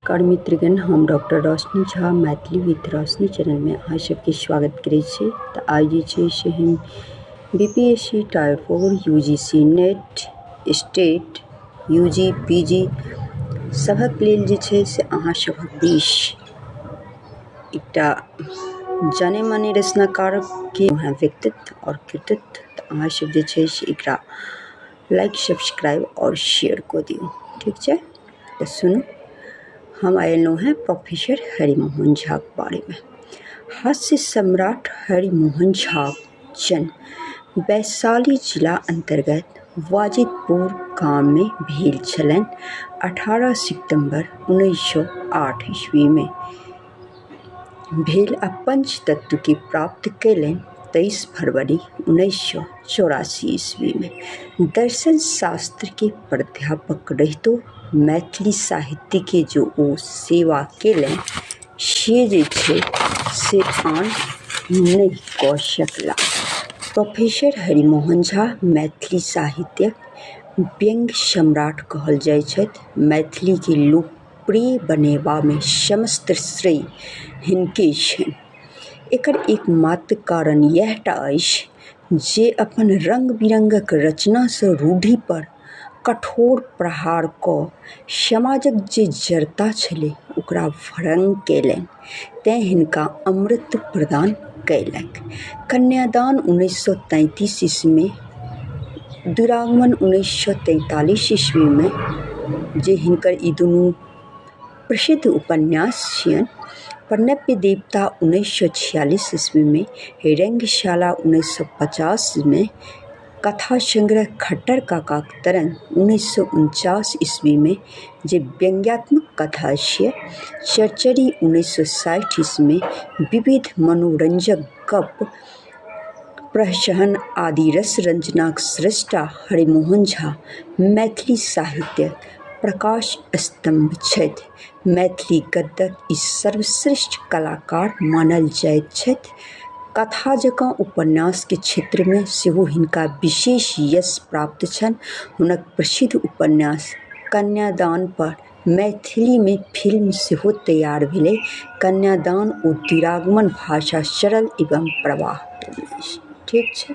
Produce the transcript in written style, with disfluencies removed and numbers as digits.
नमस्कार मित्रगण, हम डॉक्टर रोशनी झा मैथिली विथ रोशनी चैनलमे अहाँ सबके स्वागत करै छी। तऽ आइ जे छै से हम BPSC tier 4 UGC NET STET UG PG सभक लेल जे छै से अहाँ सभक बीच एकटा जाने माने रचनाकारके व्यक्तित्व आओर कृतित्व। तऽ अहाँ सब जे छै से एकरा लाइक, सब्सक्राइब आओर शेयर कऽ दियौ, ठीक छै? तऽ सुनू, हम अयलहुँ हेँ प्रोफेसर हरिमोहन झाक बारेमे। हास्य सम्राट हरिमोहन झाक जन्म वैशाली जिला अन्तर्गत वाजिदपुर गाममे भेल छलनि 18 सितम्बर 1908 ईस्वीमे भेल आ पंचतत्वके प्राप्त कयलनि 23 फरवरी 1984 ईस्वीमे। दर्शन शास्त्रके प्राध्यापक रहितो मैथिली साहित्यके जो ओ सेवा कयलनि से जे छै से आन नहि कऽ सकला। प्रोफेसर हरिमोहन झा मैथिली साहित्यक व्यंग्य सम्राट कहल जाइ छथि। मैथिलीके लोकप्रिय बनेबामे समस्त श्रेय हिनके छनि। एकर एकमात्र कारण इएह टा अछि जे अपन रंग-बिरंगक रचनासँ रूढ़ि पर कठोर प्रहार कऽ समाजक जे जड़ता छलै ओकरा भंग कयलनि, तेँ हिनका अमरत्व प्रदान कयलक। कन्यादान 1933 ईस्वीमे, द्विरागमन 1943 ईस्वीमे, जे हिनकर ई दुनू प्रसिद्ध उपन्यास छियनि। प्रणव्य देवता 1946 ईस्वीमे, रंगशाला 1950मे, कथा संग्रह खट्टर काकाक तरंग 1949 ईस्वीमे जे व्यंग्यात्मक कथा छियै, चरचरी 1960 ईस्वीमे, विविध मनोरंजक गप प्रहसन आदि रस रंजनाक स्रष्टा हरिमोहन झा मैथिली साहित्यक प्रकाश स्तम्भ छथि। मैथिली गद्यक ई सर्वश्रेष्ठ कलाकार मानल जाइत छथि। कथा जकाँ उपन्यासके क्षेत्रमे सेहो हिनका विशेष यश प्राप्त छनि। हुनक प्रसिद्ध उपन्यास कन्यादान पर मैथिलीमे फिल्म सेहो तैयार भेलै। कन्यादान ओ द्विरागमन भाषा सरल एवं प्रवाहपूर्ण अछि, ठीक छै?